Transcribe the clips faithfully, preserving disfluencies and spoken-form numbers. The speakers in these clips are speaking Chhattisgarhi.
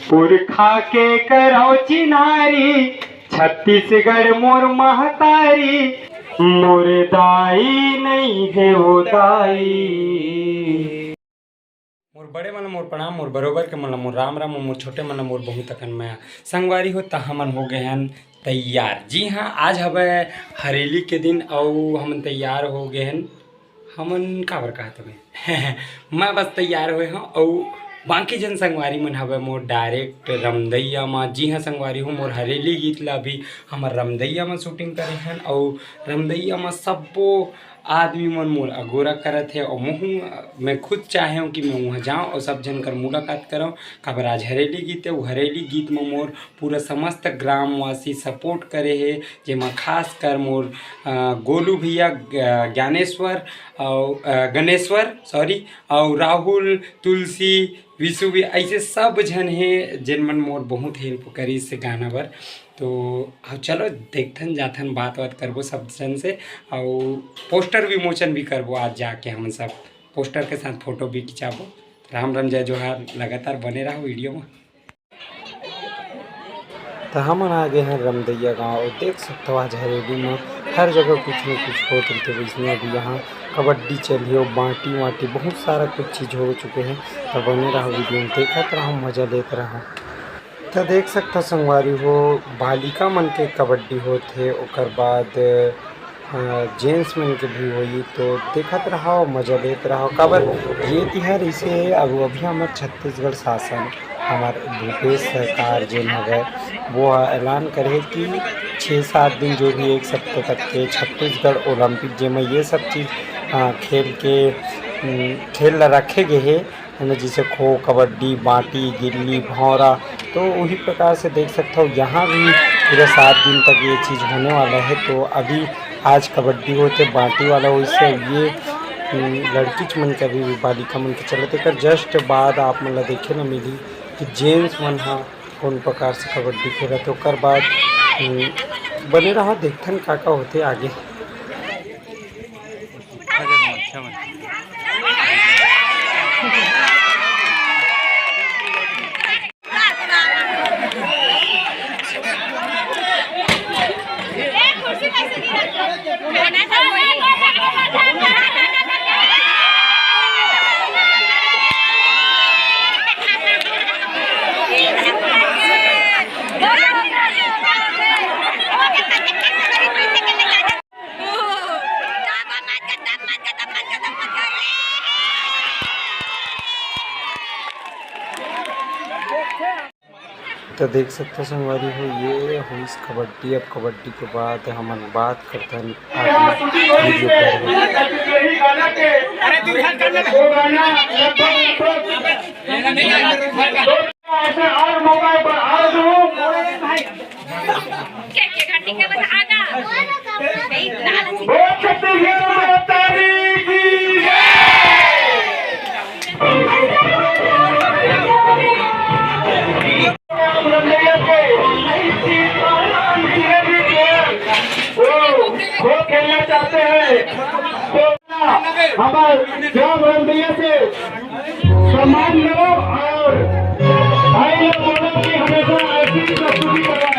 पुरखा के करौ चिन्हारी, छत्तीसगढ़ मोर महतारी, मोर दाई नइ हे ओ दाई। मोर बड़े मन ल मोर प्रणाम, मोर बरोबर के मन ल मोर राम राम, मोर छोटे मन ल मोर बहुत अकन मया। संगवारी हो, त हमन हो गए हन तैयार। जी हाँ, आज हवय हरेली के दिन अउ हमन तैयार हो गए हन। हमन काबर कहत हवे? मैं बस तैयार होए हूँ अउ बाकी जन संगवारी मन हवय मोर डायरेक्ट रमदैया म। जी हाँ संगवारी हो, मोर हरेली गीत ला अभी हमर रमदैया म शूटिंग करे हन अउ रमदैया म सब्बो आदमी मन मोर अगोरा करत हे अउ महू मैं खुद चाहे हूँ कि मैं वहाँ जाऊँ अउ सब झन कर मुलाकात करऊँ। काबर आज हरेली गीत हे, वो हरेली गीत म मोर पूरा समस्त ग्रामवासी सपोर्ट करे हे, जेमा खासकर मोर, अ, गोलू भैया, ग-, ज्ञानेश्वर अउ, अ, गणेश्वर, सॉरी, अउ राहुल, तुलसी, विशु भी, ऐसे सब झन हे, जेन मन मोर बहुत हेल्प करिस गाना बर। तो अब चलो देखथन, जाथन, बात-वात करबो सब झन से, अउ पोस्टर विमोचन भी करबो आज जाके हमन सब, पोस्टर के साथ फोटो भी खिंचाबो। राम राम, जय जोहार, लगातार बने रहो वीडियो में। त हमन आ गे हन रमदैया गांव, अउ देख सकथव आज हरेली म हर जगह कुछ न कुछ होत रहिथे। वइसने अभी यहाँ कबड्डी चलही अउ बांटी वांटी बहुत सारा कुछ चीज हो चुके हे। त बने रहो वीडियो में, देखत रहो, मजा लेत रहो। त देख सकथव संगवारी हो, बालिका मन के कबड्डी होत हे, ओकर बाद अ, जेंट्स मन के भी होई, तो देखत रहो, मजा लेत रहो। काबर ये तिहार इसे हे, अब अभी हमर छत्तीसगढ़ शासन, हमर भूपेश सरकार जेन हवय, वो ह ऐलान करे हे कि छः सात दिन, जो भी एक सप्ताह तक के छत्तीसगढ़ ओलंपिक, जेमा ये सब चीज, अ, खेल के, उम, खेल ला रखे गे हे, है ना, जैसे खो, कबड्डी, बांटी, गिल्ली, भौंरा। तो वही प्रकार से देख सकते हो, यहाँ भी पूरे सात दिन तक ये चीज़ होने वाला है। तो अभी आज कबड्डी होते, बांटी वाला, वैसे ये, हम्म, लड़कीच मन के, अभी भी बालिका मन के चलत। एकर जस्ट बाद आप मन ला देखे ला मिली कि जेंट्स मन हा कौन प्रकार से कबड्डी खेलत, ओकर बाद, हम्म, बने रहा, देखथन का का होते आगे। तो देख सकते हो संगवारी हो, ये होइस कबड्डी। अब कबड्डी के बाद हमन बात करथन आगे वीडियो के बारे में। ऐसे और मौका पर आ जाओ। बोल छत्तीसगढ़ माता दी की जय। वो खो खेलना चाहते हैं तो हमारे ग्राम रमदैया से सम्मान मिलो और भाई लोग बोलो कि हमेशा ऐसी प्रस्तुति करवाए।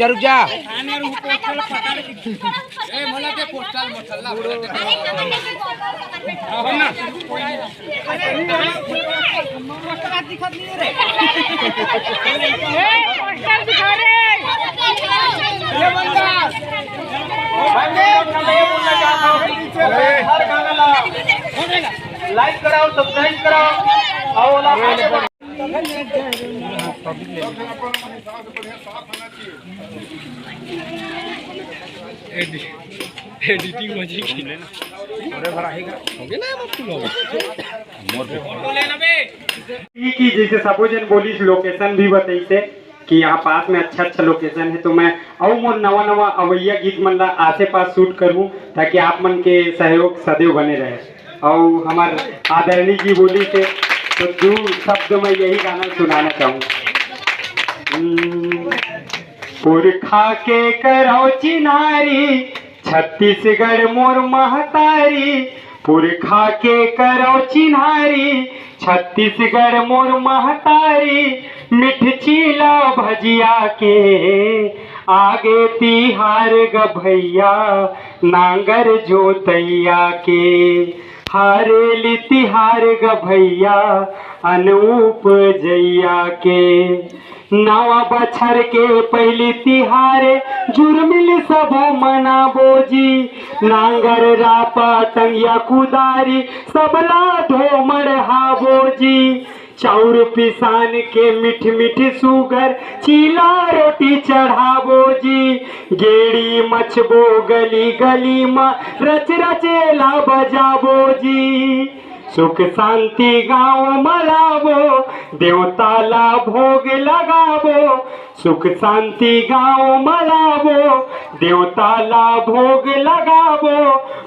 रुक जा, रुक जा। लाइक कराओ, सब्सक्राइब कराओ, और एडिटिंग हो जाएगी। कि जैसे सबो जन बोलिस, लोकेशन भी बताइसे कि यहाँ पास में अच्छा अच्छा लोकेशन है, तो मैं अउ मोर नवा नवा अवैया गीत मन ला आसे पास शूट करूँ, ताकि आप मन के सहयोग सदैव बने रहे। अउ हमार आदरणीय जी बोलिसे, तो दू शब्द में यही गाना सुनाना चाहूँ। हम्म, पुरखा के करौ चिन्हारी, छत्तीसगढ़ मोर महतारी, पुरखा के करौ चिन्हारी, छत्तीसगढ़ मोर महतारी, मिठ चीला भजिया के, आगे तिहार ग भैया, नांगर जोतैया के, हरेली तिहार ग भैया, अनूप जैया के। नवा बछर के पहिली तिहार, जुरमिल सबो मनाबो जी। नांगर, रापा, टंगिया, कुदारी, सबला धो मड़हाबो जी। चाउर पिसान के मीठ मीठ सुगर, चीला रोटी चढ़ाबो जी। गेड़ी मचबो गली गली म, रच रच एला बजाबो जी। सुख शांति गाँव म लाबो, देवता ला भोग लगाबो। सुख शांति गाँव म लाबो, देवता ला भोग लगाबो।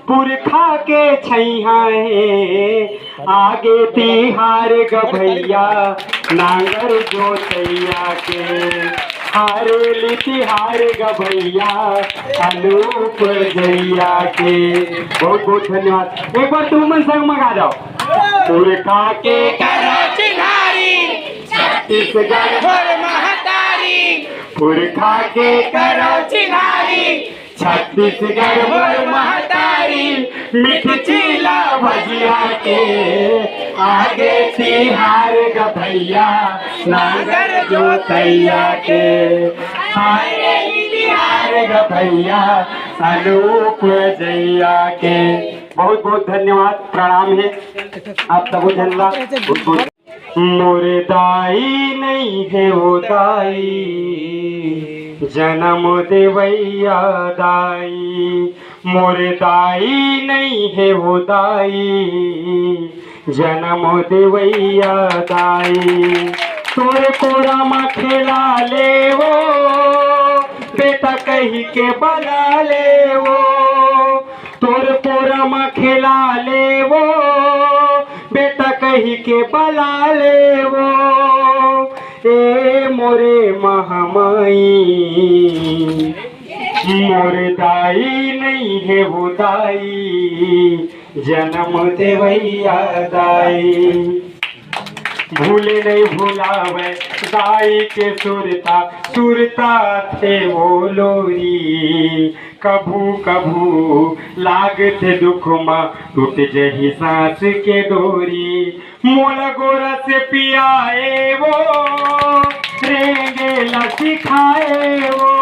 पुरखा के छैहा हे, आगे तिहार ग भैया, नांगर जोतैया के। हरेली तिहार ग भैया, अनूप जैया के। बहुत बहुत धन्यवाद। एक बार तुम मन संग म गा जाओ। पुरखा के करौ चिन्हारी, छत्तीसगढ़ मोर महतारी। पुरखा के करौ चिन्हारी, छत्तीसगढ़ मोर महतारी। मीठ चीला भजिया के, आगे तिहार ग भैया, नांगर जोतैया के। हरेली तिहार ग भैया, अनूप जैया के। बहुत बहुत धन्यवाद, प्रणाम हे आप सबो झन ला। बहुत बहुत। मोर दाई नइ हे वो दाई, जनम देवैया दाई। मोर दाई नइ हे वो दाई, जनम देवैया दाई। तोर कोरा म खेला ले वो, बेटा कहि के बला ले वो। तोर कोरा म खेला ले वो, बेटा कहि के बला ले वो। ए मोरे महामाई, मोर दाई नइ हे वो दाई, जनम देवैया दाई। भूले नहीं भुलावे दाई के सुरता, सुरता थे वो लोरी। कभू कभू लागथे दुख मा, टूट जही सांस के डोरी। मोला गोरस पियाए वो, रेंगे ला सिखाए वो।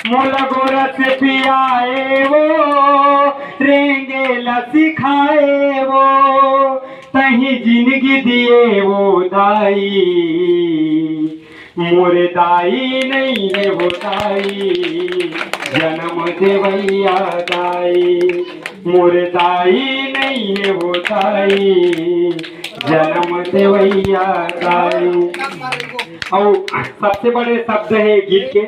मोला गोरस पियाए वो, रेंगे ला सिखाए वो। तही जिंदगी दिए वो दाई, मोर दाई नहीं हे वो दाई, जनम देवैया दाई। मोर दाई नहीं हे वो दाई, जनम देवैया दाई। अउ सबसे बड़े शब्द हे गीत के,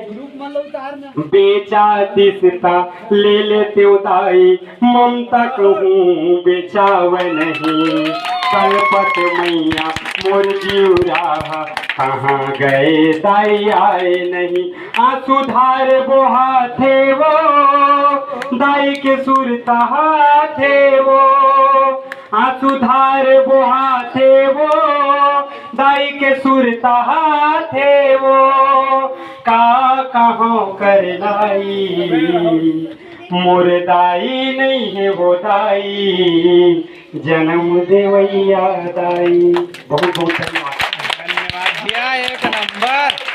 बेचा दिसता ले लेते वो दाई, ममता कहूँ बेचावे नहीं। कलपत मैया मोर जीव राहा, कहाँ गए दाई आए नहीं। आंसू धार बोहाथे वो, दाई के सुरता हाथे वो। आंसू धार बोहाथे वो, दाई के सुरता हाथे वो। का कहूँ कर लाई, मोर दाई नहीं हे वो दाई, जनम देवैया दाई। बहुत बहुत धन्यवाद। धन्यवाद भैया, एक नंबर।